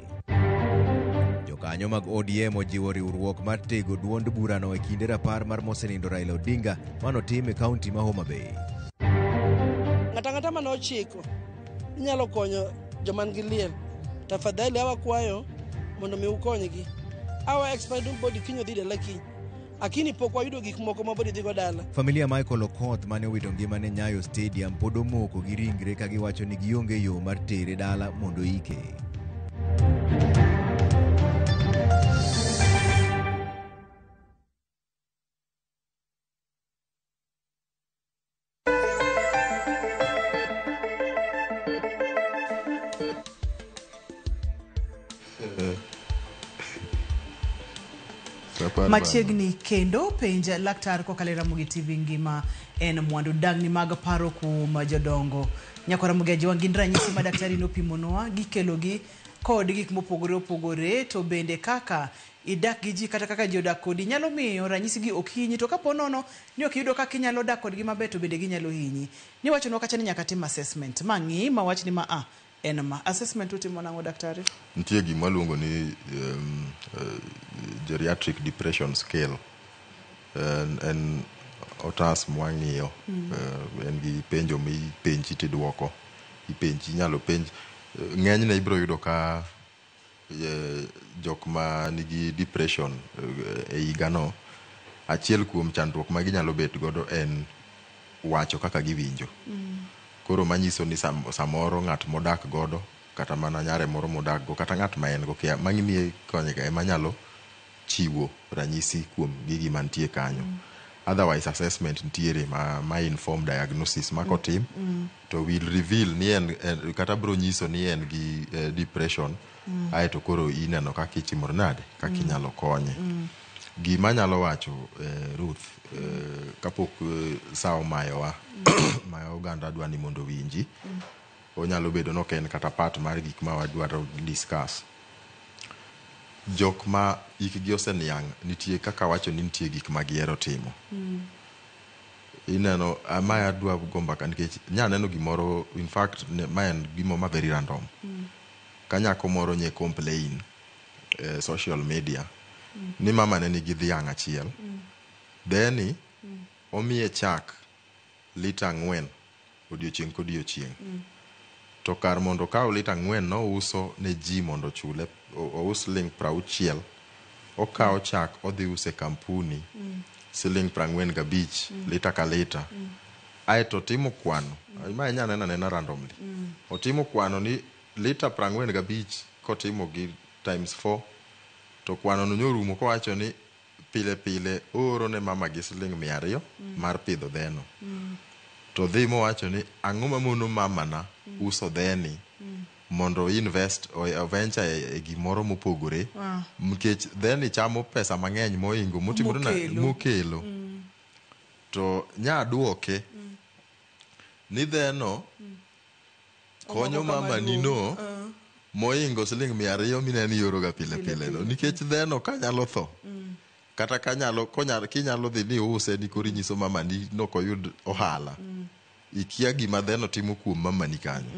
Jokanyo mag ODM ojiwo riwruok mar tego duond burano e kinde rapar mar mosenindo Raila Odinga manotim e kaunti ma Homa Bay. Ng'ato ang'ata mane ochiko inyalo konyo joma nigi liel. Tafadhali awakwayo mondo mi ukonygi. Our expired body kiny odhi dala kiny. Akini pok wayudo gik moko ma body dhigo dala. Familia Michael Okoth mane owito ngimane Nyayo Stadium pod omoko gi ringre ka giwacho ni gionge yo mar tere dala mondo ike. Sa apar Machiegni kendo penj laktar kokalo e Ramogi TV ngima en mwandu dangni mag paro kuom jodongo. Nyakwa Ramogi Ajwang' gin ranyisi ma daktari nopimonwa gikelogi kod gik mopogore opogore to bende kaka idak gi ji kata kaka ji odak kodi nyalo miyo ranyisi gi ok hinyi to kapo nono ni ok iyudo kaka inyalo dak kodgi maber to bende ginyalo hinyi. Niwachonwa kacha ni nyaka tim assessment ma ng'i ma wach ni ma a en ma. Assessment utimo nang'o daktari? Nitie gima waluongo ni geriatric depression scale. En otas mwang'iyo. En gi penjo mipenji tiduoko. Ipenji, inyalo penj. Ng'enyne ibiro yudo ka jok ma nigi depression e higano, achiel kuom chandruok ma ginyalo bet godo en wacho kaka giwinjo. Koro manyiso ni samoro ng'at modak godo, kata mana nyare moro modak go, kata ng'at ma en go kia, mang'imiye konyga ema nyalo chiwo ranyisi kuom gigi mantie kanyo. Otherwise assessment nitiere ma inform diagnosis ma kotim to will reveal ni en kata bro nyiso ni en gi depression. Aeto koro ineno kaka itimore nade, kaka inyalo konye. Gima anyalo wacho Ruth, kapok sa omayowa ma oganda dwa ni mondo owinji, onyalo bedo ni ok en kata part mar gik ma wadwaro discuss. Jok ma hikgi oseniang' nitie kaka wacho ni nitie gik ma gihero timo. Ineno, mae adwa go mbaka nikech nya neno gimoro, in fact ma en gimo ma very random. Ka nyako moro nye complain e social media ni mama ne nigi dhiang' achiel. Then omiye chak lita 4 odiochieng' kodiochieng'. To kar mondo okaw lita 4 nouso ne ji mondo ochule, ous siling 60, okawo chak odhi use kampuni siling 45 lita ka lita. Aeto otimo kwano, ma inya neno anena randomly. Otimo kwano ni lita 45 kotimo gi times 4 to kwano no nyorumo kowacho ni pile pile ooro ne mama gi siling 200 mar pidho dheno. To dhi mowacho ni ang'o mamono mamana uso dheni mondo invest o venture e gimoro mopogore nikech dheni chamo pesa mang'eny moingo motimore na mokelo. To nya duoke ni dheno konyo mamani no moingo siling 200 mineno ioroga pile pile no nikech dheno kanyalo tho kata kanyalo kinyalo dhi ni use ni koro inyiso mamani nokoyud ohala. Ikia gima dheno timo kuom mamani kanyo.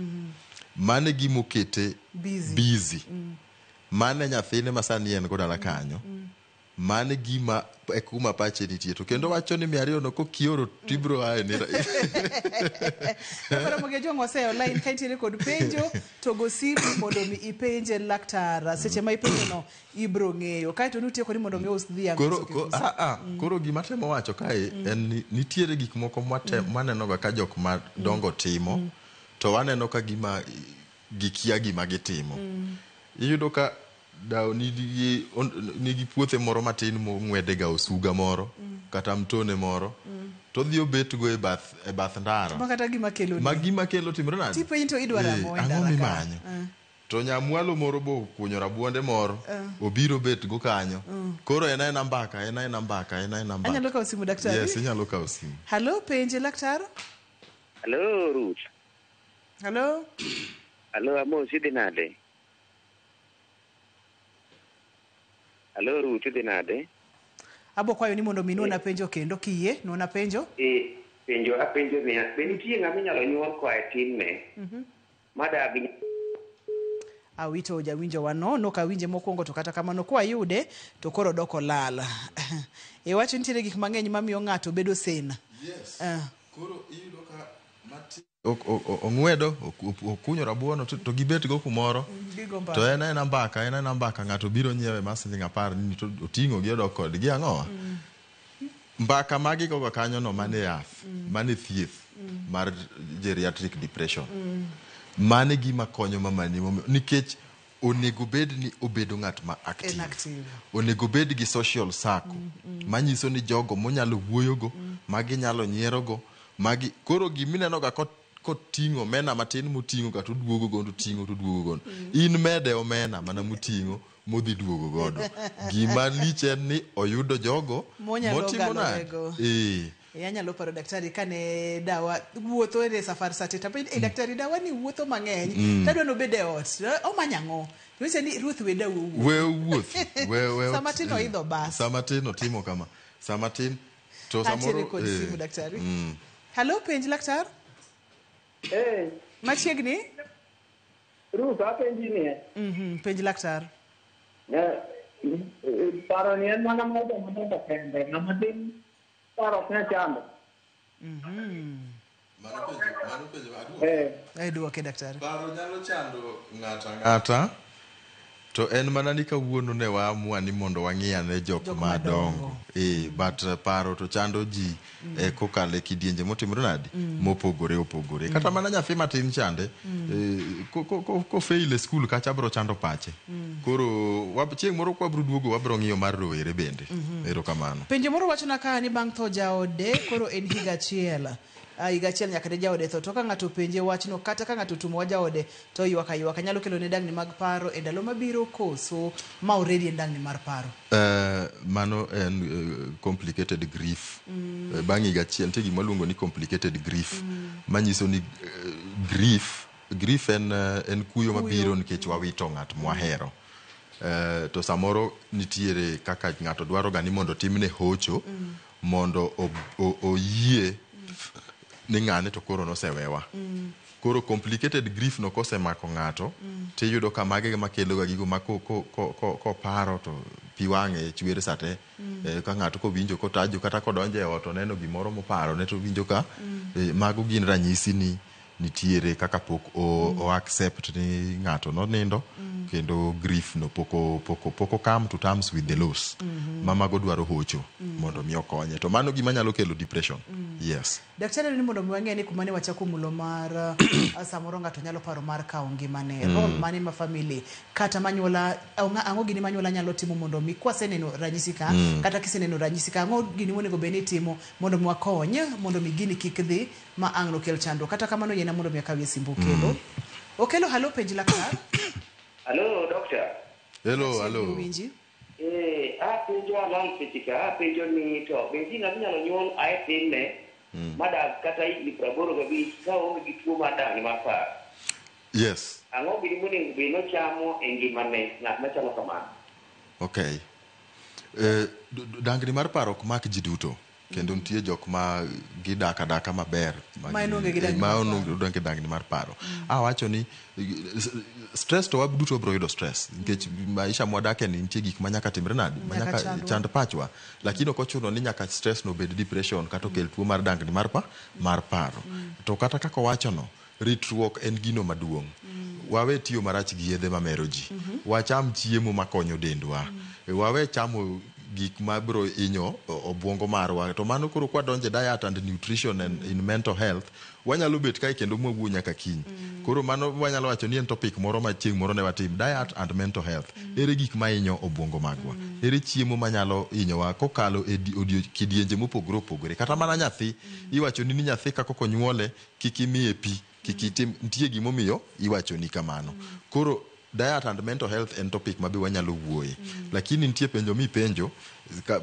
Mane gimokete busy. Mane nyathine ma sani en go dala kanyo. Mane gima e kuma pache nitie. To kendo wacho ni 200 no kokioro tibro ae ni. Ramogi Ajwang' waseyo line ka intiere kod penjo to go simu mondo mi ipenje laktar. Seche ma ipenjo no ibro ng'eyo. Kaeto nutieko ni mondo mi us dhiang'. Koro gima temo wacho kae en ni nitiere gik moko maneno ga ka jok madongo timo to waneno ka gima gikia gima gitimo. Iyudo ka dao nigi puothe moro matin mong'wede ga osuga moro kata mtone moro to odhi obet go e bath ndara. Ma kata gima kelo ma gima kelo timore nade? Tipenji to idwaro ang'o e ndara ka? To nyamwalo moro bo kunyo rabuonde moro obiro bet go kanyo. Koro en aena mbaka, en aena mbaka, en aena mbaka. Anyalo kawo simu daktari? Yes, inyalo kawo simu. Hello, penje laktar? Hello, Ruth. Hello. Hello, amosi idhi nade? Hello, Ruth, idhi nade? Abo kwayo ni mondo mi nuona penjo kendo kiyie, nuona penjo. Penjo apenjo niya, be nitie ng'ama inyalo nyuol koa e tinne? Madag awito jawinjo wano nokawinje mokwongo to kata kamano kwayude to koro doko lal. Iwacho nitiere gik mang'eny mamiyo ng'ato bedo sena. Yes. Koro iyudo ka ong'wedo okunyo rabuono to gibet go kumoro to en aena mbaka, en aena mbaka ng'ato biro nyiewe ma siling 10 ni to oting'o gi odok kodgi ang'owa. Mbaka magi gogo kanyo no mane yath, mane thieth mar geriatric depression. Mane gima konyo mamani nikech onego bed ni obedo ng'at ma active. Onego bed gi social circle manyiso ni jogo monyalo wuoyogo, magi nyalo nyierogo, magi koro gimineno ga koting'o omena matin moting'o kata oduogo godo, oting'o to oduogo godo. In mede omena mana moting'o modhi duogo godo. Gima lich en ni oyudo jogo Monyalo motimo nade? galorego. Eh. E, anyalo paro daktari kane dawa wuotho e safar sate tapenjo e daktari dawa ni wuotho mang'eny tadwa nobed e ot omanyo ang'o Nonyisa ni ruoth we dawa owuoth. We owuoth. We Sama tin oidho bas. Sama tin otimo kama. Sama tin to Antiere samoro kod simu daktari. Halo penj laktar. Eh. Machiegni? Ruth, apenji ni. Penj laktar. Paro ni en mana mar joma dongo kende, ng'ama tin paro ok nyal chando. Mano penjo aduoke. Eh, duoke daktari. Paro nyalo chando ng'ato ang'ata to en mana ni kawuono ne waamua ni mondo wang'i ane jok madongo. But paro to chando ji kokalo e kidienje motimore nadi? Mopogore opogore. Kata mana nyathi matin chande, kofail e skul kacha bro chando pache. Koro chieng' moro kwabro duogo wabro ng'iyo mar rowere bende. Erokamano. Penjo moro wachona ka ni bang' tho jaode koro en higa achiel. Higa achiel nyaka ne jaode tho. To ka ng'ato openje wachno kata ka ng'ato otumo wa jaode to ywak aywaka nyalo kelo ne dangni mag paro e ndalo mabiro koso ma already en dangni mar paro. Mano en complicated grief. Bang' higa achiel nitie gima waluongo ni complicated grief. Manyiso ni grief en kuyo mabiro nikech wawito ng'at mwahero. To samoro nitiere kaka ng'ato dwaro ga ni mondo timne hocho mondo oyie ni ng'ane to koro nosewewa. Koro complicated grief no kosemako ng'ato, tiyudo ka mage ema kelo ga gigo ma koparo to pi wang'e chwer sate. Ka ng'ato kowinjo kotajo kata kodonjo e ot oneno gimoro moparo ne to owinjo ka mago gin ranyisi ni nitiere kaka pok o accept ni ng'ato nonindo kendo grief no pok o come to terms with the loss. Ma mago dwaro hocho mondo mi okonye. To mano gima nyalo kelo depression. Yes. Daktari ni mondo mi wang'e ni kuma ne wachako mulo mar samoro ng'ato nyalo paro mar kawo ngimane. Role mane ma family kata manyuola ang'o gini manyuola nyalo timo mondo mi kwaseneno ranyisi ka kata kiseneno ranyisi ka ang'o gini monego bed ni itimo mondo mi wakony mondo mi gini kik dhi ma ang' nokel chandruok. Kata kamano yiena mondo mi akawie simbu Okelo. Okelo halo penj laktar. Hello, doctor. Hello, hello. Winji. Apenjo alal seche ka apenjo ni to be nitie ng'ama inyalo nyuol ae tinne madak kata higni 85 ka oonge gi tuo mar dangni mar paro. Yes. Ang'o gini monego bed nochamo e ngimane ng'at machalo kamano? Okay. Dangni mar paro ok mak ji duto. Kendo nitie jok ma gidak adaka maber Ma onge gi dangni mar ma onge dangni mar paro. Awacho ni stress to waduto wabro yudo stress nikech maisha mwadake ni nitie gik ma nyaka timre nadi ma Nyaka nyaka chandwa. chand pachwa, lakini ok ochuno ni nyaka stress no bed depression kata okel tuo mar dangni mar paro. To kata kaka owachono, ritruok en gino maduong'. Wawe tiyo marach gi yedhe mamero ji. Wacham chiemo makonyo dendwa. Wawe chamo gik mabiro hinyo obwongo marwa. To mano koro kwadonje diet and nutrition and in mental health, wanyalo bet kae kendo mwawuo nyaka kiny. Koro mano wanyalo wacho ni en topic moro ma chieng' moro ne watim, diet and mental health. Ere gik mahinyo obwongo magwa? Ere chiemo manyalo hinyowa kokalo e kidienje mopogore opogore? Kata mana nyathi, iwacho ni nyathi ka kok onyuole, kik imiye pi, kik itim, nitie gimomiyo iwacho ni kamano. Koro diet and mental health en topic ma be wanyalo wuoye. Lakini nitie penjo mipenjo,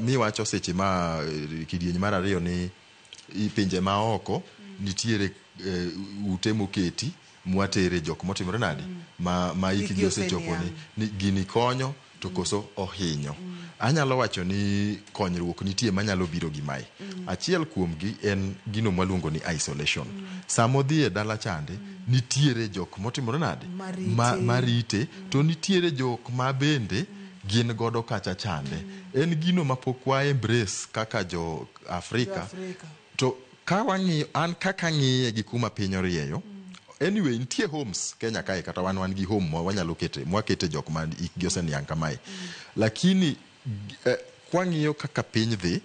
miwacho seche ma kidieny mar ariyo ni i pinje ma oko nitiere ute moketi mwatere jok motimore nadi ma hikgi Hikgi osechopo oseniang'. ni gini konyo to koso ohinyo. Anyalo wacho ni konyruok nitie manyalo biro gi mae. Achiel kuomgi en gino mwaluongo ni isolation. Sama odhi e dala chande, nitiere jok motimore nadi? Marite. Marite. To nitiere jok ma bende gin godo kacha chande. En gino ma pok wa embrace kaka jo Afrika. Jo-Afrika. To ka wang'iyo, an kaka ng'iye gi kuma piny orieyo, anyway, nitie homes Kenya kae, kata wan gi home ma wanyalo kete, mwakete jok ma hikgi oseniang' kamae. Lakini kwang'iyo kaka piny dhi,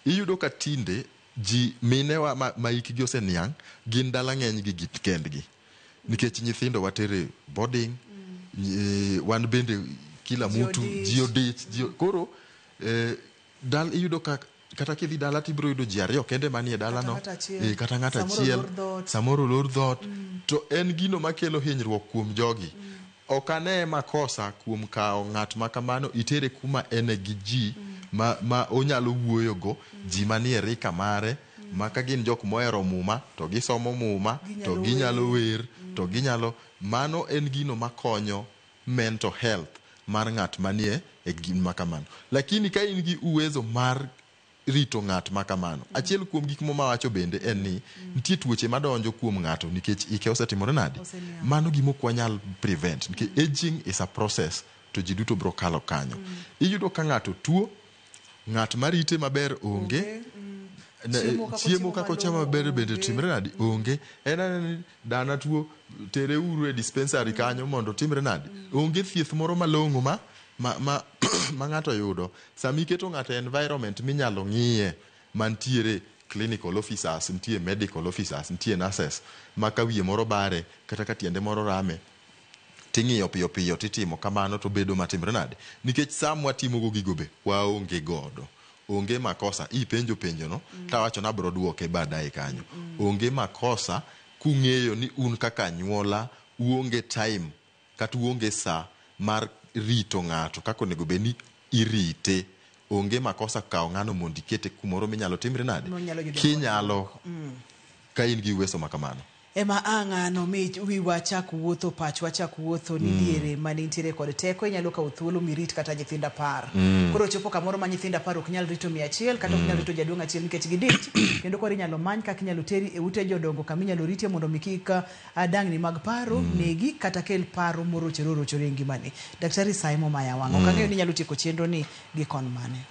iyudo ka tinde ji minewa ma hikgi oseniang' gin dala ng'eny gi git kendgi. Nikech nyithindo watere boarding, wan bende kila Ji mutu, odich. ji odich, koro dal iyudo ka Kata kidhi dala tibiro yudo ji ariyo kende manie dalano. Kata ng'ato achiel. Kata ng'ato Samoro achiel. olor dhoot. Samoro olor dhoot. To en gino makelo hinyruok kuom jogi. Ok ane makosa kuom kawo ng'at ma kamano itere kuma ene gi ji ma onyalo wuoyogo, ji manie rika mare, ma ka gin jok mohero muma to gisomo muma, to Ginyalo ginyalo wer, to ginyalo. Mano en gino makonyo mental health mar ng'at manie e gima kamano. Lakini ka in gi uwezo mar rito ng'at ma kamano, achiel kuom gik mawacho bende en ni nitie tuoche madonjo kuom ng'ato nikech ike osetimore nade. Oseniang'. Mano gima ok wanyal prevent nikech aging is a process, to ji duto biro kalo kanyo. Iyudo ka ng'ato tuo, ng'at marite maber onge. Chiemo kaka Chiemo ochiemo kaka ochamo malong'o maber bende onge. timre nade? Onge. En anena ni dana tuo, tere uru e dispensary kanyo mondo otimre nade? Onge thieth moro malong'o ma ng'ato yudo. Sama iketo ng'ato e environment minyalo ng'iye, mantiere clinical officers, nitie medical officers, nitie nurses, ma ka wiye moro bare kata ka tiende moro rame, ting'iyo piyo piyo titimo kamano to bedo matimre nade? Nikech sa mwatimogo gigo be waonge godo. Onge makosa. Ipenjo penjono, tawacho nabro duoke baadaye kanyo. Onge makosa kung'eyo ni un kaka anyuola uonge time kata uonge sa mar rito ng'ato kaka onego bed ni irite. Onge makosa kawo ng'ano mondo ikete kumoro minyalo timre nade? Monyalo yudo Kinyalo ka in gi uwezo ma kamano. Ema ang'ano mi wiwa chak wuotho, pachwa chak wuotho ni diere mane intiere kod teko inyalo kawo thuolo mirit kata nyithindo 10. Koro chopo kamoro ma nyithindo 10 ok nyal rito 100 kata ok nyal rito jaduong' achiel nikech gidich, kendo koro inyalo many kaka inyalo teri e ute jodongo kama inyalo ritie mondo mi kik dangni mag paro negi kata kel paro morochore orochore e ngimani. Daktari Simon Maya Wang', ok ang'eyo ni inyalo tieko chenro ni gi kon mane.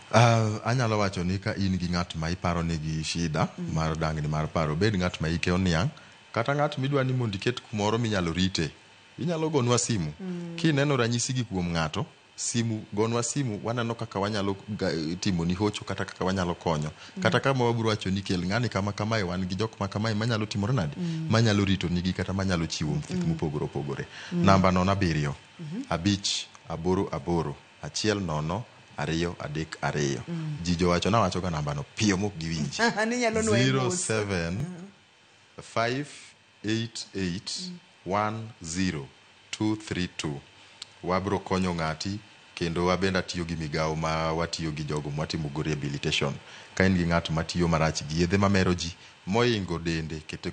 Anyalo wacho ni ka in gi ng'at ma iparo ni gi shida mar dangni mar paro, bed ng'at ma ike oniang', kata ng'at midwa ni mondo iket kumoro minyalo rite, inyalo gonwa simu. Kineno ranyisi gi kuom ng'ato, simu, gonwa simu, waneno kaka wanyalo timoni hocho kata kaka wanyalo konyo. Kata kama wabiro wacho ni kel ng'ani kama kamae, wan gi jok ma kamae manyalo timore nade? Manyalo rito nigi kata manyalo chiwo thieth mopogore opogore. Namba 07 5 8 8 1 0 2 3 2. Ji jowacho nawacho ga namba no piyo mok giwinji. Ni nyalo nwoye mos. 07 5 8 8 1 0 2 3 2. Wabro konyo ng'ati kendo wabende atiyo gi migawo ma watiyo gi jogo mwatimo go rehabilitation. Ka in gi ng'at matiyo marach gi yedhe mamero ji moingo dende kete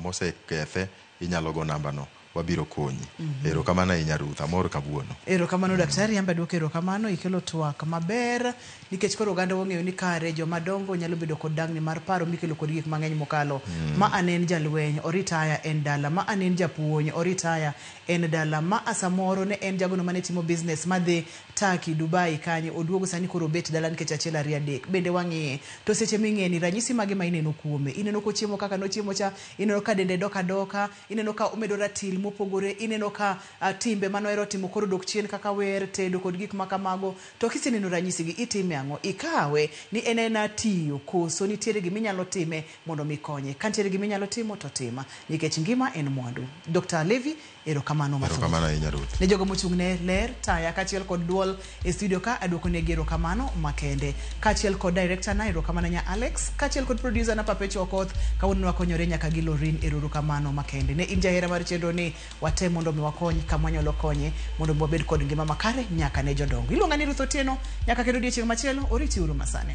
mosekethe, inyalo go namba no, wabiro konyi. Erokamano ahinya Ruth, amor kawuono. Erokamano daktari, an be aduoko erokamano, ikelo twak maber nikech koro oganda wang'eyo ni kare joma dongo nyalo bedo kod dangni mar paro mikelo kod gik mang'eny mokalo. Ma an en jalweny, oritaya en dala, ma an en japuonj, oritaya en dala, ma a samoro ne en jagono mane timo business madhi Turkey, Dubai kanye, oduogo sani koro obet dala nikech 1 2 3. Bende wang'iye. To seche ming'iye ni ranyisi mage ma ineno kuome? Ineno kochiemo kaka nochiemo cha, ineno ka dende dok adoka, ineno ka omedo ratil mopogore, ineno ka timbe manohero timo koro dok chien kaka wer, tedo kod gik makamago. To kiseneno ranyisi gi, itime ang'o? Ikawe ni en ena tiyo koso nitiere giminyalo time mondo mi konye. Ka nitiere giminyalo timo to tima, nikech ngima en mwandu. Dr. Levi, erokamano mathoth. Erokamano ahinya Ruth. Ne jogo mochung' ne ler, taya kaachiel kod duol e studio ka aduoko negi erokamano makende. Kaachiel kod director na erokamano nya Alex, kaachiel kod producer na Perpetua Okoth, kawuono wakonyore nyaka gi Lorin, erokamano makende. Ne in jahera mar chenro ni watem mondo mi wakony kama wanyalo konye mondo mi wabed kod ngima makare nyaka ne jodongo. Iluonga ni Ruth Otieno, nyaka kendo odiechieng' machielo, oriti uru masani.